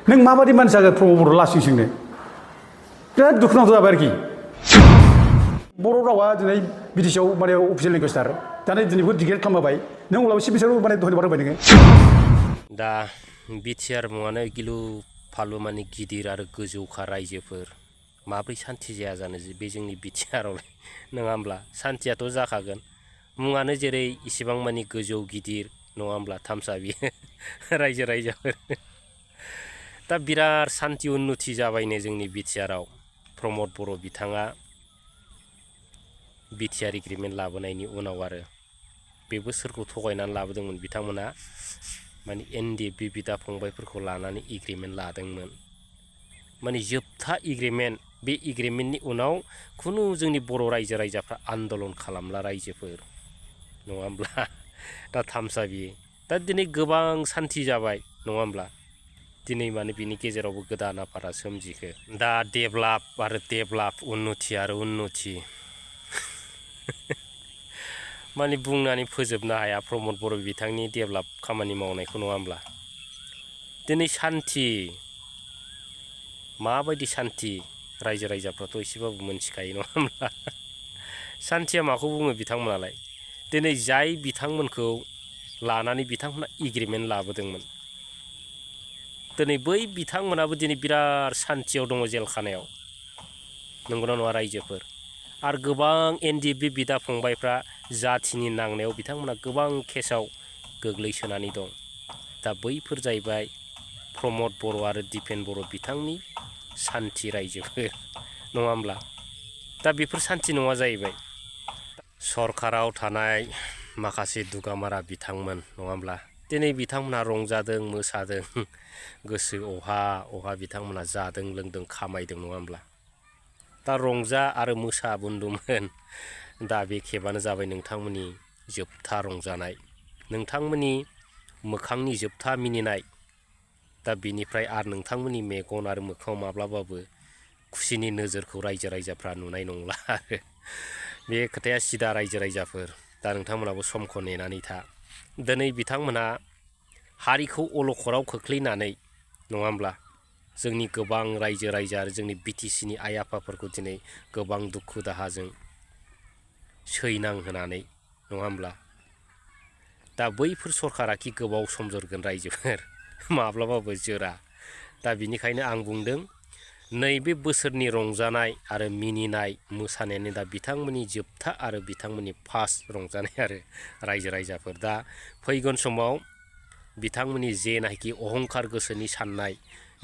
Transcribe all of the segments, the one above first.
नों माबादि मानसि जागोन प्रमद बर' लासिं सिंनो बिराद दुखुनांथाव जाबाय आरोखि बर' रावा दिनै बिटिसिआव माने अफिसियेल लेंगुवेजथार दानो दिनै बेखौ डिक्लेयार खालामबाय नों अब्लाबो एसे बिसोर माने दहाय बारबाय नोङो दा बिटिआर मुङानो गिलु फालु माने गिदिर आरो गोजौखा रायजोफोर माब्रै सान्थि जाया जानो बे जोंनि बिटिआरआव नङा होमब्ला सान्थियाथ' जाखागोन मुङानो जेरै इसिबां मानि गोजौ गिदिर नङा होमब्ला थामसाबि रायजो राजाफोर दा बिराद सान्थि उन्नति जाबायनो जोंनि बिटिआरआव प्रमद बर' बिथाङा बिटिआर एग्रिमेन्ट लाबोनायनि उनाव आरो बेबो सोरखौ थगायनानै लाबोदोंमोन बिथांमोना माने एनडिएफबि बिदा फंबायफोरखौ लानानै एग्रिमेन्ट लादोंमोन माने जोबथा एग्रिमेन्ट बे एग्रिमेन्टनि उनाव खुनु जोंनि बर' रायजो राजाफ्रा आन्दलन खालामला रायजोफोर नङा होमब्ला दा थामसाबि दा दिनै गोबां सान्थि जाबाय नङा होमब्ला दिनै माने बिनि गेजेरावबो गोदान आफादा सोमजिखो दा डेभेलप आरो डेभेलप उन्नति आरो उन्नति माने बुंनानै फोजोबनो हाया प्रमद बर' बिथांनि डेभेलप खामानि मावनायखौ नङा होमब्ला दिनै सान्थि माबायदि सान्थि रायजो राजाफ्राथ' एसेबाबो मोनथिखायो नङा होमब्ला सान्थिया माखौ बुङो बिथांमोनालाय दिनै जाय बिथांमोनखौ लानानै बिथांमोना एग्रिमेन्ट लाबोदोंमोन दिनै बै बिथांमोनाबो दिनै बिराद सान्थियाव दङ जेलखानायाव नंगौना नङा रायजोफोर आरो गोबां एनडिएफबि बिदा फंबायफ्रा जाथिनि नांनायाव बिथांमोना गोबां केसाव गोग्लैसोनानै दं दा बैफोर जाहैबाय प्रमद बर' आरो दिपेन बर' बिथांनि सान्थि रायजोफोर नङा होमब्ला दा बेफोर सान्थि नङा जाहैबाय सरकाराव थानाय माखासे दुगामारा बिथांमोन नङा होमब्ला दिनै बिथांमोना रंजादों मोसादों गोसो अहा अहा बिथांमोना जादों लोंदों खामायदों नङा होमब्ला दा रंजा आरो मोसा बुन्दुमोन दा बे खेबानो जाबाय नोंथांमोननि जोबथा रंजानाय नोंथांमोननि मोखांनि जोबथा मिनिनाय दा बिनिफ्राय आरो नोंथांमोननि मेगन आरो मोखाङाव माब्लाबाबो खुसिनि नोजोरखौ रायजो राजाफ्रा नुनाय नंला आरो बे खोथाया सिदा रायजो राजाफोर दा नोंथांमोनाबो समखौ नेनानै था दिनै बिथांमोना हारिखौ अलखदाव खोख्लैनानै नङा होमब्ला जोंनि गोबां रायजो राजा आरो जोंनि बिटिसिनि आइ आफाफोरखौ दिनै गोबां दुखु दाहाजों सैनांहोनानै नङा होमब्ला दा बैफोर सरकारा कि गोबाव सम जोरगोन रायजोफोर माब्लाबाबो जोरा दा बिनिखायनो आं बुंदों नैबे बोसोरनि रंजानाय आरो मिनिनाय मोसानायानो दा बिथांमोननि जोबथा आरो बिथांमोननि फार्स्ट रंजानाय आरो रायजो राजाफोर दा फैगोन समाव बिथांमोननि जेनाखि अहंखार गोसोनि साननाय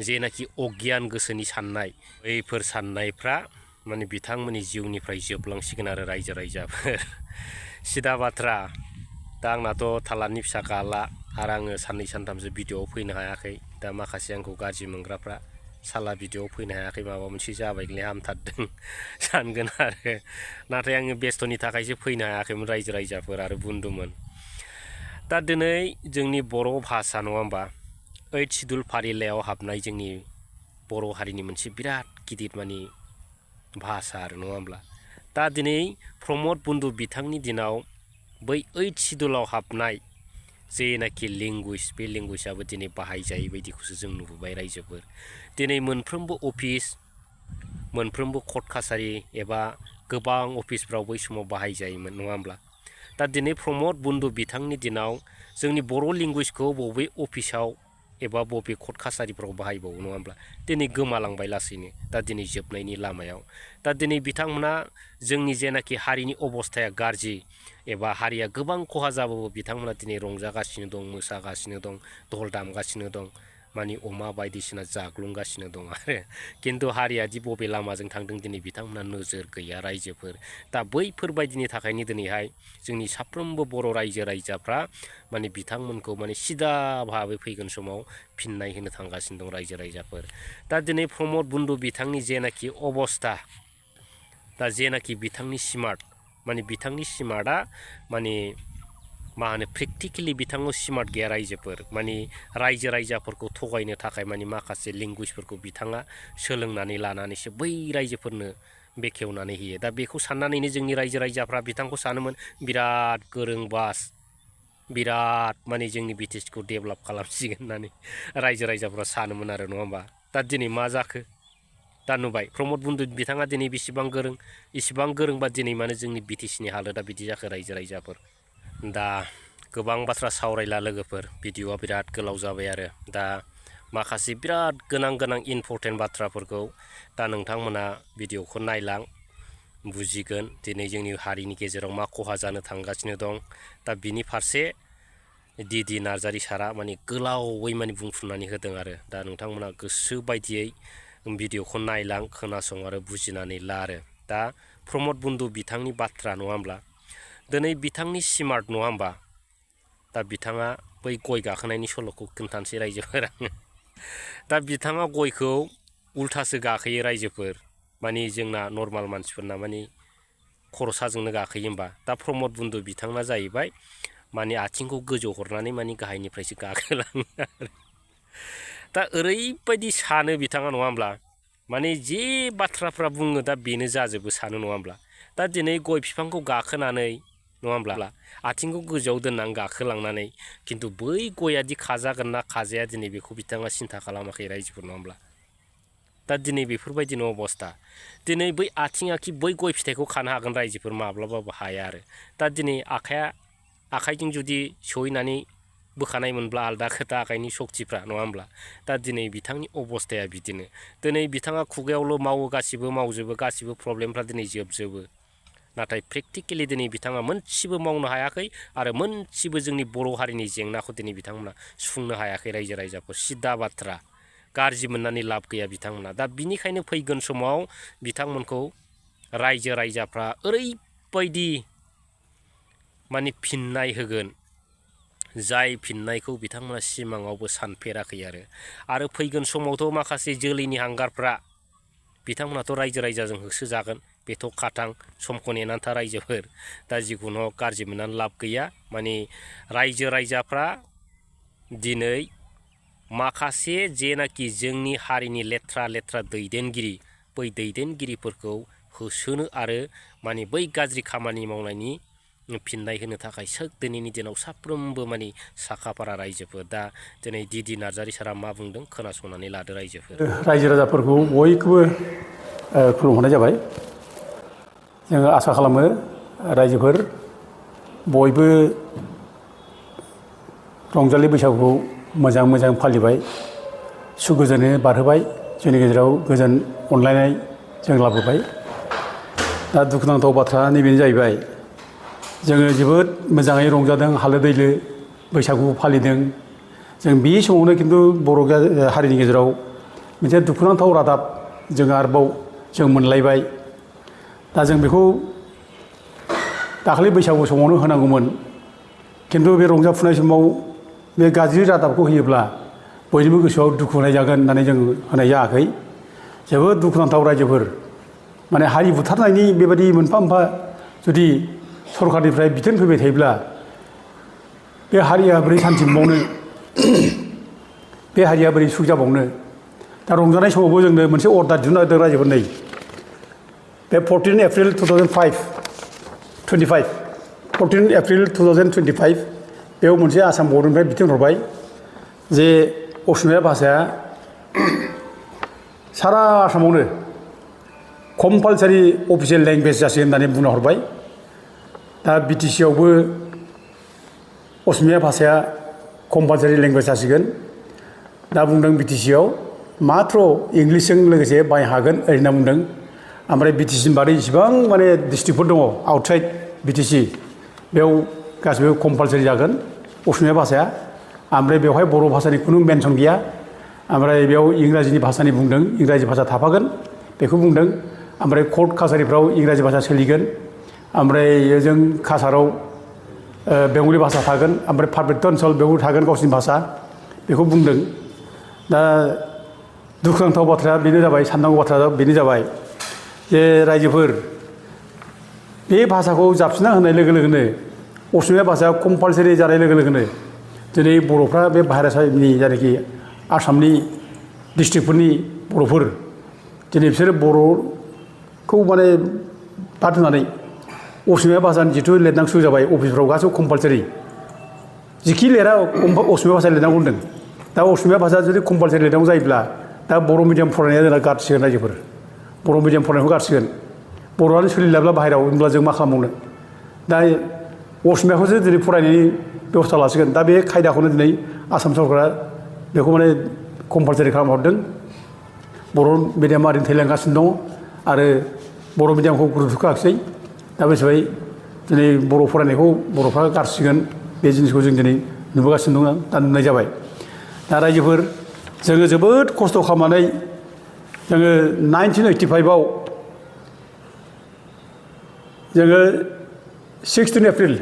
जेनाखि अगियान गोसोनि साननाय बैफोर साननायफ्रा माने बिथांमोननि जिउनिफ्राय जोबलांसिगोन आरो रायजो राजाफोर सिदा बाथ्रा दा आंनाथ' थालानि फिसा गाला आरो आङो साननै सानथामसो भिडिअ'आव फैनो हायाखै दा माखासे आंखौ गाज्रि मोनग्राफ्रा साला भिडिअ'आव फैनो हायाखै माबा मोनसे जाबायलै हामथारदों सानगोन आरो नाथाय आङो बेस्थ'नि थाखायसो फैनो हायाखैमोन रायजो राजाफोर आरो बुन्दुमोन दा दिनै जोंनि बर' भाषा नङा होमबा 8 सिडुल फारिलाइयाव हाबनाय जोंनि बर' हारिनि मोनसे बिराद गिदिर माने भाषा आरो नङा होमब्ला दा दिनै प्रमद बन्धु बिथांनि दिनाव बै 8 सिडुलाव हाबनाय जेनाखि लेंगुवेज बे लेंगुवेजआबो दिनै बाहायजायै बायदिखौसो जों नुबोबाय रायजोफोर दिनै मोनफ्रोमबो अफिस मोनफ्रोमबो कर्ट कासारि एबा गोबां अफिसफ्राव बै समाव बाहायजायोमोन नङा होमब्ला दा दिनै प्रमद बन्धु बिथांनि दिनाव जोंनि बर' लेंगुवेजखौ बबे अफिसाव एबा बबे कर्ट कासारिफ्राव बाहायबावो नङा होमब्ला दिनै गोमालांबाय लासैनो दा दिनै जोबनायनि लामायाव दा दिनै बिथांमोना जोंनि जेनाखि हारिनि अबस्थाया गाज्रि एबा हारिया गोबां खहा जाबाबो बिथांमोना दिनै रंजागासिनो दं मोसागासिनो दं धल दामगासिनो दं माने अमा बायदिसिना जाग्लुंगासिनो दं आरो खिन्थु हारियादि बबे लामाजों थांदों दिनै बिथांमोना नोजोर गैया रायजोफोर दा बैफोरबायदिनि थाखायनो दिनैहाय जोंनि साफ्रोमबो बर' रायजो राजाफ्रा माने बिथांमोनखौ माने सिदा भाबै फैगोन समाव फिननाय होनो थांगासिनो दं रायजो राजाफोर दा दिनै प्रमद बन्धु बिथांनि जेनाखि अबस्था दा जेनाखि बिथांनि स्मार्ट माने बिथांनि स्मार्टआ माने मा होनो प्रेक्टिकेलि बिथांनाव स्मार्ट गैया रायजोफोर माने रायजो राजाफोरखौ थगायनो थाखाय माने माखासे लेंगुवेजफोरखौ बिथाङा सोलोंनानै लानानैसो बै रायजोफोरनो बेखेवनानै होयो दा बेखौ साननानैनो जोंनि रायजो राजाफ्रा बिथांखौ सानोमोन बिराद गोरों बास बिराद माने जोंनि बिटिसिखौ डेभेलप खालामसिगोन होननानै रायजो राजाफ्रा सानोमोन आरो नङा होमबा दा दिनै मा जाखो दा नुबाय प्रमद बन्दु बिथाङा दिनै बेसेबां गोरों इसिबां गोरोंबा दिनै माने जोंनि बिटिसिनि हालोदा बिदि जाखो रायजो राजाफोर दा गोबां बाथ्रा सावरायला लोगोफोर भिडिअआ बिराद गोलाव जाबाय आरो दा माखासे बिराद गोनां इम्परटेन्ट बाथ्राफोरखौ दा नोंथांमोना भिडिअखौ नायलां बुजिगोन दिनै जोंनि हारिनि गेजेराव मा खहा जानो थांगासिनो दं दा बिनि फारसे DD नार्जारि सारा माने गोलावै माने बुंफुंनानै होदों आरो दा नोंथांमोना गोसो बायदियै भिडिअखौ नायलां खोनासं आरो बुजिनानै ला आरो दा प्रमद बन्दु बिथांनि बाथ्रा नङा होमब्ला दिनै बिथांनि स्मार्ट नङा होमबा दा बिथाङा बै गय गाखोनायनि सल'खौ खोन्थानोसै रायजोफोर दा बिथाङा गयखौ उल्थासो गाखोयो रायजोफोर माने जोंना नर्माल मानसिफोरना माने खर' साजोंनो गाखोयो होमबा दा प्रमद बन्दु बिथांना जाहैबाय माने आथिंखौ गोजौ हरनानै माने गाहायनिफ्रायसो गाखोलाङो आरो दा ओरैबायदि सानो बिथाङा नङा होमब्ला माने जे बाथ्राफ्रा बुङो दा बेनो जाजोबो सानो नङा होमब्ला दा दिनै गय बिफांखौ गाखोनानै नङा होमब्ला आथिंखौ गोजौआव दोननानै गाखोलांनानै खिन्थु बै गयादि खाजागोन ना खाजाया दिनै बेखौ बिथाङा सिन्था खालामाखै रायजोफोर नङा होमब्ला दा दिनै बेफोरबायदिनो अबस्था दिनै बै आथिङाखि बै गय फिथाइखौ खानो हागोन रायजोफोर माब्लाबाबो हाया आरो दा दिनै आखाइजों जुदि सहैनानै बोखानाय मोनब्ला आलदा खोथा आखाइनि सक्तिफ्रा नङा होमब्ला दा दिनै बिथांनि अबस्थाया बिदिनो दिनै बिथाङा खुगायावल' मावो गासिबो मावजोबो गासिबो प्रब्लेमफ्रा दिनै जोबजोबो नाथाय प्रेक्टिकेलि दिनै बिथाङा मोनसेबो मावनो हायाखै आरो मोनसेबो जोंनि बर' हारिनि जेंनाखौ दिनै बिथांमोना सुफुंनो हायाखै रायजो राजाफोर सिदा बाथ्रा गाज्रि मोननानै लाब गैया बिथांमोना दा बिनिखायनो फैगोन समाव बिथांमोनखौ रायजो राजाफ्रा ओरैबायदि माने फिननाय होगोन जाय फिननायखौ बिथांमोना सिमाङावबो सानफेराखै आरो फैगोन समावथ' माखासे जोलैनि हांगारफ्रा बिथांमोनाथ' रायजो राजाजों होसोजागोन बेथ' खाथां समखौ नेनानै था रायजोफोर दा जिखुनु गाज्रि मोननानै लाब गैया माने रायजो राजाफ्रा दिनै माखासे जेनाखि जोंनि हारिनि लेथ्रा दैदेनगिरि बै दैदेनगिरिफोरखौ होसोनो आरो माने बै गाज्रि खामानि मावनायनि फिननाय होनो थाखाय दिनैनि दिनाव साफ्रोमबो माने साखाफारा रायजोफोर दा दिनै DD नार्जारि सारा मा बुंदों खोनासंनानै लादो रायजोफोर रायजो राजाफोरखौ बयखौबो खुलुमहरनाय जाबाय जोङो आसा खालामो रायजोफोर बयबो रंजालि बैसागुखौ मोजां फालिबाय सुखुजोंनो बारहोबाय जोंनि गेजेराव गोजोन अनलायनाय जों लाबोबाय दा दुखुनांथाव बाथ्रा नैबेनो जाहैबाय जोङो जोबोद मोजाङै रंजादों हालो दैलो बैसागु फालिदों जों बे समावनो खिन्थु बर' हारिनि गेजेराव मोनसे दुखुनांथाव रादाब जों आरोबाव जों मोनलायबाय दा जों बेखौ दाखालि बैसागु समावनो होनांगौमोन खिन्थु बे रंजाफुनाय समाव बे गाज्रि रादाबखौ होयोब्ला बयनिबो गोसोआव दुखु होनाय जागोन होननानै जों होनाय जायाखै जोबोद दुखुनांथाव रायजोफोर माने हारि बुथारनायनि बेबायदि मोनफा जुदि सरकारनिफ्राय बिथोन फैबाय थायोब्ला बे हारिया बोरै सान्थि मोनबावनो बे हारिया बोरै सुख जाबावनो दा रंजानाय समावबो जोंनो मोनसे अर्डार दिहुनना होदों रायजोफोर नै बे 14 एप्रिल 2025 बेयाव मोनसे आसाम बर्डनिफ्राय बिथोन हरबाय जे असमिया भाषाया सारा आसामावनो कम्पालसारि अफिसियेल लेंगुवेज जासिगोन होननानै बुंना हरबाय दा BTC आवबो असमिया भाषाया कम्पालसारि लेंगुवेज जासिगोन दा बुंदों BTC आव माथ्र इंलिसजों लोगोसे बाहायनो हागोन ओरैना बुंदों ओमफ्राय BTC नि बादै इसिबां माने डिस्ट्रिक्टफोर दङ आउटसाइड BTC बेयाव गासिबो कम्पालसारि जागोन असमिया भाषाया ओमफ्राय बेवहाय बर' भाषानि खुनु मेनसन गैया ओमफ्राय बेयाव इंराजिनि भाषानि बुंदों इंराजि भाषा थाफागोन बेखौ बुंदों ओमफ्राय कर्ट कासारिफ्राव इंराजि भाषा सोलिगोन ओमफ्राय जों कासाराव बेंगलि भाषा थागोन ओमफ्राय पार्बत्य ओनसोल बेयाव थागोन गावसिनि भाषा बेखौ बुंदों दा दुखुनांथाव बाथ्राया बेनो जाबाय साननांगौ बाथ्राया बेनो जाबाय जे रायजोफोर बे भाषाखौ जाबसिनना होनाय लोगो लोगोनो असमिया भाषाया कम्पालसारि जानाय लोगो लोगोनो दिनै बर'फ्रा बे बाहेरानि जायनाखि आसामनि डिस्ट्रिक्टफोरनि बर'फोर दिनै बिसोरो बर'खौ माने बाद होनानै असमिया भाषानि जिथु लिरनांसु जाबाय अफिसफ्राव गासैबो कम्पालसारि जिखि लिरा असमिया भाषा लिरनांगौ होनदों दा असमिया भाषा जुदि कम्पालसारि लिरनांगौ जायोब्ला दा बर' मिडियाम फरायनाया जोंना गारसिगोन रायजोफोर बर' मिडियाम फरायनायखौ गारसिगोन बर'आनो सोलिलाब्ला बाहेरायाव होनब्ला जों मा खालामबावनो दा असमियाखौसो दिनै फरायनायनि बेबस्था लासिगोन दा बे खायदाखौनो दिनै आसाम सरकारा बेखौ माने कम्पालसारि खालामहरदों बर' मिडियामा ओरैनो थैलांगासिनो दङ आरो बर' मिडियामखौ गुरुत्व होआखिसै दा बे हिसाबै दिनै बर' फरायनायखौ बर'फ्रा गारसिगोन बे जिनिसखौ जों दिनै नुबोगासिनो दङ दा नुनाय जाबाय दा रायजोफोर जोङो जोबोद खस्थ' खालामनानै जोङो 1985आव जोङो 16 एप्रिल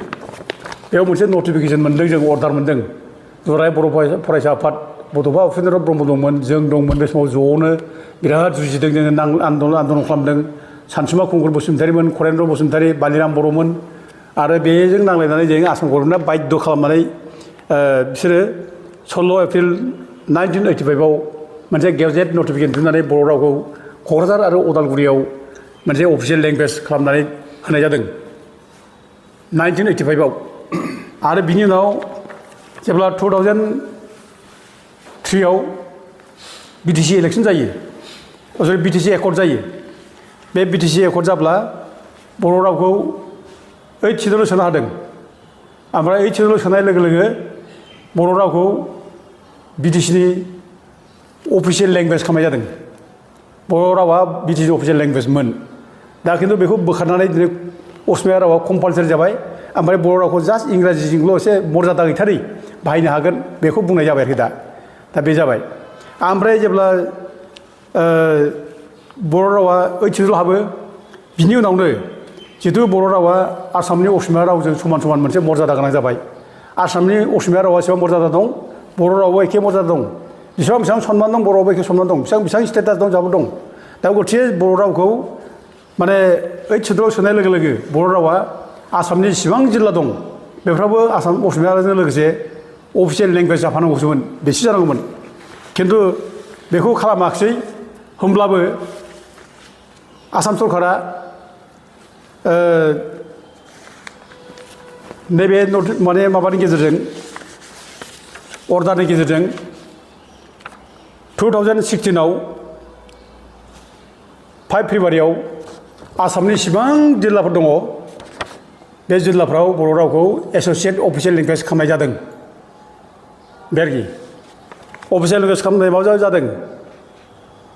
बेयाव मोनसे नटिफिकेसन मोन्दों जों अर्डार मोन्दों जराय बर' फरायसा आफाद बड'फा उपेन्द्र ब्रह्म दंमोन जों दंमोन बे समाव ज'नो बिराद जुजिदों जोङो आन्दलन खालामदों सानसुमा खुंगुर बसुमतारीमोन खरेन्द्र बसुमतारी बालिराम बर'मोन आरो बेजों नांलायनानै जों आसाम गभर्नमेन्टआ बाध्य खालामनानै बिसोरो 16 एप्रिल 1985आव मोनसे गेजेट नटिफिकेसन दिहुननानै बर' रावखौ क'क्राझार आरो उदालगुरियाव मोनसे अफिसियेल लेंगुवेज खालामनानै होनाय जादों 1985आव आरो बिनि उनाव जेब्ला 2003आव बिटिसि इलेक्सन जायो सरि बिटिसि एकर्ड जायो बे बिटिसि एकर्ड जाब्ला बर' रावखौ 8 सिडुलाव सोनो हादों ओमफ्राय 8 सिडुलाव सोनाय लोगो लोगो बर' रावखौ बिटिसिनि अफिसियेल लेंगुवेज खालामनाय जादों बर' रावा बिटिसिनि अफिसियेल लेंगुवेजमोन दा खिन्थु बेखौ बोखारनानै दिनै असमिया रावा कम्पालसारि जाबाय ओमफ्राय बर' रावखौ जास्ट इंराजिजोंल' एसे मर्यादा गैथारै बाहायनो हागोन बेखौ बुंनाय जाबाय आरोखि दा बे जाबाय ओमफ्राय जेब्ला बर' रावा 8 सिडुलाव हाबो बिनि उनावनो जिहेतु बर' रावा आसामनि असमिया रावजों समान समान मोनसे मर्यादा गोनां जाबाय आसामनि असमिया रावा एसेबां मर्यादा दं बर' रावाबो एखे मर्यादा दं बेसेबां सन्मान दं बर' रावबो एखे सन्मान दं बेसेबां स्टेटास दं जाबो दं दा गथिखे बर' रावखौ माने 8 सिडुलाव सोनाय लोगो लोगो बर' रावा आसामनि जेसेबां जिल्ला दं बेफ्रावबो आसाम असमियाजों लोगोसे अफिसियेल लेंगुवेज जाफानांगौसोमोन बेसो जानांगौमोन खिन्थु बेखौ खालामाखिसै होमब्लाबो आसाम सरकारा नैबे माने माबानि गेजेरजों अर्डारनि गेजेरजों 2016आव 5 फेब्रुवारियाव आसामनि जेसेबां जिल्लाफोर दङ बे जिल्लाफ्राव बर' रावखौ एस'सियेट अफिसियेल लेंगुवेज खालामनाय जादों बे आरोखि अफिसियेल लेंगुवेज खालामनाय माबा जादों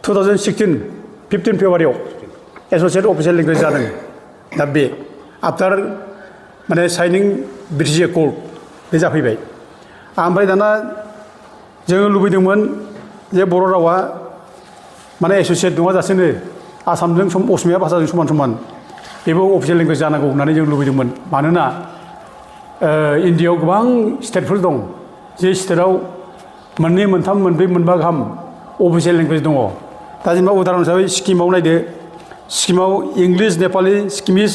2016 15 फेब्रुवारियाव एस'सियेट अफिसियेल लेंगुवेज जादों दा बे आफ्टार माने साइनिं बिटिसि एकर्ड बे जाफैबाय ओमफ्राय दाना जोङो लुबैदोंमोन जे बर' रावा माने एस'सियेट नङाजासेनो आसामजों असमिया भाषाजों समान समान बेबो अफिसियेल लेंगुवेज जानांगौ होननानै जों लुबैदोंमोन मानोना इन्डियायाव गोबां स्टेटफोर दं जे स्टेटआव मोननै मोनथाम मोनब्रै मोनबा गाहाम अफिसियेल लेंगुवेज दङ दा जेनेबा उदाहरन हिसाबै सिक्किमाव नायदो सिक्किमाव इंलिस नेपालि सिक्किमिस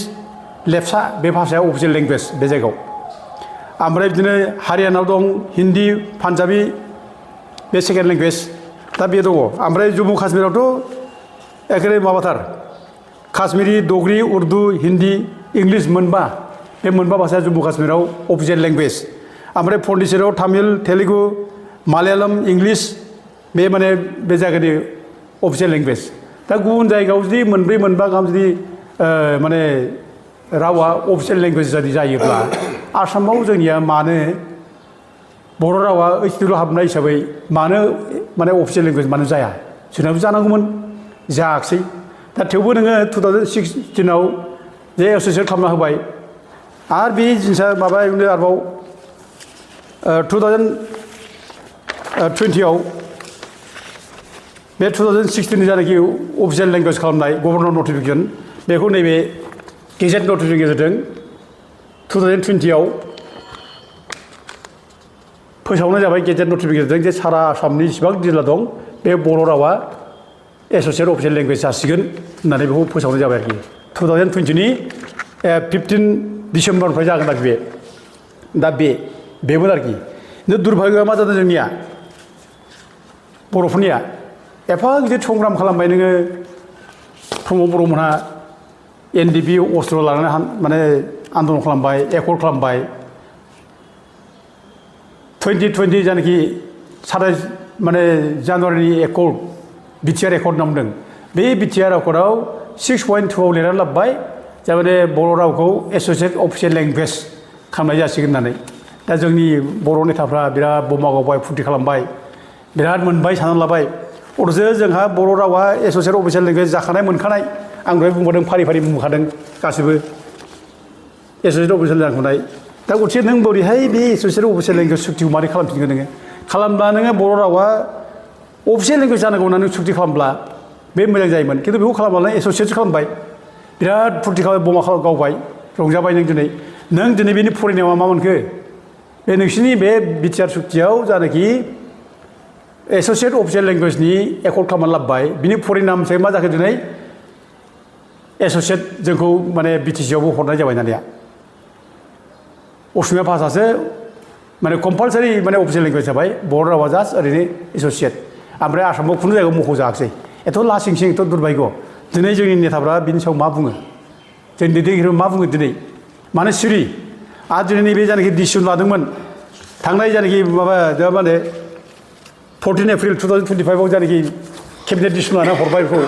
लेपचा बे भाषाया अफिसियेल लेंगुवेज बे जायगायाव ओमफ्राय बिदिनो हारियानाव दं हिन्दी पान्जाबि बे सेकेन्ड लेंगुवेज दा बे दङ ओमफ्राय जम्मु काश्मीरावथ' एखेबारे माबाथार काश्मीरी डगरी उर्दु हिन्दी इंलिस मोनबा बे मोनबा भाषाया जम्मु काश्मीराव अफिसियेल लेंगुवेज ओमफ्राय पन्डिचेरियाव तामिल तेलुगु मालायालम इंलिस बे माने बे जायगानि अफिसियेल लेंगुवेज दा गुबुन जायगायाव जुदि मोनब्रै मोनबा गाहाम जुदि माने रावा अफिसियेल लेंगुवेज जुदि जायोब्ला आसामाव जोंनिया मानो बर' रावा 8 सिडुलाव हाबनाय हिसाबै मानो माने अफिसियेल लेंगुवेज मानो जाया जोंनाबो जानांगौमोन जायाखिसै दा थेवबो नोङो 2016आव जे एस'सियेट खालामना होबाय आरो बे जिनिसा माबायावनो आरोबाव 2020आव बे 2016नि जानाखि अफिसियेल लेंगुवेज खालामनाय गभर्नर नटिफिकेसन बेखौ नैबे गेजेट नटिफिकेसननि गेजेरजों 2020आव फोसावनाय जाबाय गेजेट नटिफिकेसनजों जे सारा आसामनि जेसेबां जिल्ला दं बे बर' रावा एस'सियेट अफिसियेल लेंगुवेज जासिगोन होननानै बेखौ फोसावनाय जाबाय आरोखि 2020नि 15 डिसेम्बरनिफ्राय जागोन आरोखि बे दा बेमोन आरोखि खिन्थु दुर्भाग्यआ मा जादों जोंनिया बर'फोरनिया एफा गिदिर संग्राम खालामबाय नोङो प्रमद बर'मोनहा एनडिपि अस्त्र लानानै माने आन्दलन खालामबाय एकर्ड खालामबाय 2020 जानाखि 27 जानुवारिनि एकर्ड बिटिआर एकर्ड होनना बुंदों बे बिटिआर एकर्डआव 6.2 लिरनानै लाबोबाय जाबाय बर' रावखौ एस'सियेट अफिसियेल लेंगुवेज खालामनाय जासिगोन होननानै दा जोंनि बर' नेताफ्रा बिराद बमा गावबाय फुरथि खालामबाय बिराद मोनबाय साननानै लाबाय अथ'सो जोंहा बर' रावा एस'सियेट अफिसियेल लेंगुवेज जाखानाय मोनखानाय आं दहाय बुंबादों फारि फारि बुंखादों गासिबो एस'सियेट अफिसियेल जाखानाय दा गथिखे नों बोरैहाय बे एस'सियेट अफिसियेल लेंगुवेज सुक्तिखौ मारै खालामफिनगोन नोङो खालामब्ला नोङो बर' रावा अफिसियेल लेंगुवेज जानांगौ होननानै नों सुक्ति खालामब्ला बे मोजां जायोमोन खिन्थु बेखौ खालामब्ला एस'सियेट खालामबाय बिराद फुरथि खालामबाय बमा गावबाय रंजाबाय नों दिनै बेनि फरायनायाव मा मोनखो बे नोंसिनि बे बिटिआर सुक्तियाव जानाखि एस'सियेट अफिसियेल लेंगुवेजनि एकर्ड खालामनानै लाबोबाय बिनि परिनामसो मा जाखो दिनै एस'सियेट जोंखौ माने बिटिसिआवबो हरनाय जाबाय दानिया असमिया भाषासो माने कम्पालसारि माने अफिसियेल लेंगुवेज जाबाय बर' रावा जास्ट ओरैनो एस'सियेट ओमफ्राय आसामाव खुनु जायगायाव मख'जायाखिसै एथ' लासिं सिं एथ' दुरभाग्य दिनै जोंनि नेताफ्रा बिनि सायाव मा बुङो जोंनि दैदेनगिरिफ्रा मा बुङो दिनै मानो सिरि आरो दिनै नैबे जानाखि डिसिसन लादोंमोन थांनाय जानाखि माबा मा होनो 14 एप्रिल 2025 आव जानाखि केबिनेट डिसिसन लानानै हरबाय बेखौ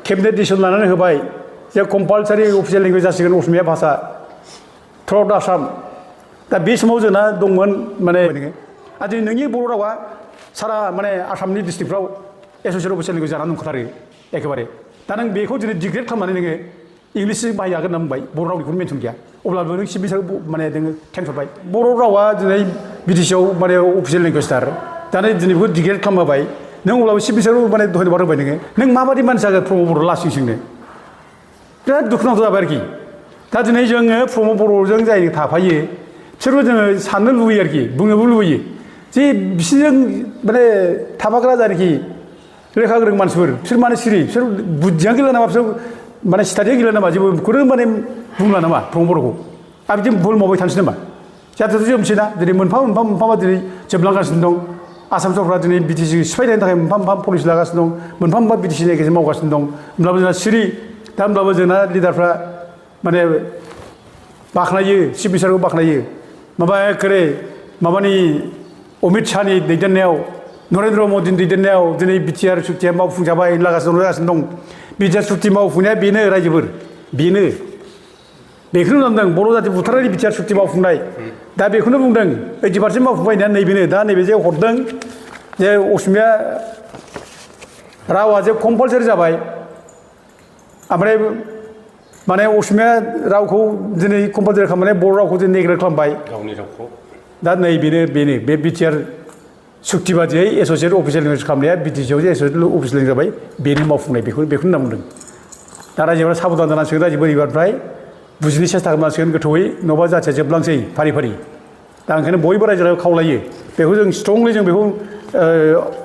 केबिनेट डिसिसन लानानै होबाय जे कम्पालसारि अफिसियेल लेंगुवेज जासिगोन असमिया भाषा थ्रुआउट आसाम दा बे समाव जोंना दंमोन माने आरो दिनै नोंनि बर' रावा सारा माने आसामनि डिस्ट्रिक्टफ्राव एस'सियेट अफिसियेल लेंगुवेज जानानै दंखाथारो एखेबारे दा नों बेखौ दिनै डिग्रेड खालामनानै नोङो इंलिसजों बाहायनो हागोन होनना बुंबाय बर' रावनिखौनो मेनसन गैया अब्लाबो नों सिबिसार माने नोङो थेंसरबाय बर' रावा दिनै बिटिसिआव माने अफिसियेल लेंगुवेजथार दानो दिनै बेखौ डिग्रेड खालामबाय नों अब्लाबो सिबिसाराव माने दहायनो बार होबाय नों माबायदि मानसि जागोन प्रमद बर' लासिं सिंनो बिराद दुखुनांथाव जाबाय आरोखि दा दिनै जोङो प्रमद बर'जों जाय थाफायो बिसोरबो जोङो साननो लुबैयो आरोखि बुंनोबो लुबैयो जे बिसोरजों माने थाफाग्रा जायनाखि लेखा गोरों मानसिफोर बिसोर माने सिरि बिसोर बुद्धियानो गैला नामा बिसोर माने सिथादिया गैला नामा जेबो बेखौनो माने बुंला नामा प्रमद बर'खौ आरो बिदि भुल मावबाय थानोसै नामा जाहाथे जों मिथियोना दिनै मोनफा मोनफा दिनै जोबलांगासिनो दं आसाम सरकारा दिनै बिटिसि सिफायनायनि थाखाय मोनफा मोनफा पलिसि लागासिनो दं मोनफा मोनफा बिटिसिनि गेजेरजों मावगासिनो दं होमब्लाबो जोंना सिरि दा होमब्लाबो जोंना लिडारफ्रा माने बाख्नायो चिफ मिनिस्टारखौ बाख्नायो माबा एखेबारे माबानि अमित शाहनि दैदेननायाव नरेन्द्र मदिनि दैदेननायाव दिनै बिटिआर सुक्तिया मावफुंजाबाय लागासिनो दं बिटिआर सुक्ति मावफुंनाया बेनो रायजोफोर बेनो बेखौनो बुंदों बर' जाथि बुथारनायनि बिटिआर सुक्ति मावफुंनाय दा बेखौनो बुंदों 80% मावफुंबाय नैबेनो दा नैबे जे हरदों जे असमिया रावा जे कम्पालसारि जाबाय ओमफ्राय माने असमिया रावखौ दिनै कम्पालसारि खालामनानै बर' रावखौ दिनै नेग्लेक्ट खालामबाय गावनि रावखौ दा बेनो बे बिटिआर सुक्ति बादियै एस'सियेट अफिसियेल लेंगुवेज खालामनाया बिटिसिआव जे एस'सियेट अफिसियेल लेंगुवेज जाबाय बेनो मावफुंनाय बेखौनो होनना बुंदों दा रायजोफोरा साबधान जानांसिगोन रायजो बोरैबानिफ्राय बुजिनो सेस्था खालामनांसिगोन गोथौयै नङाबा जाथिया जोबलांसै फारि फारि दा ओंखायनो बयबो रायजो राजाखौ खावलायो बेखौ जों स्ट्रंलि जों बेखौ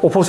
अप'ज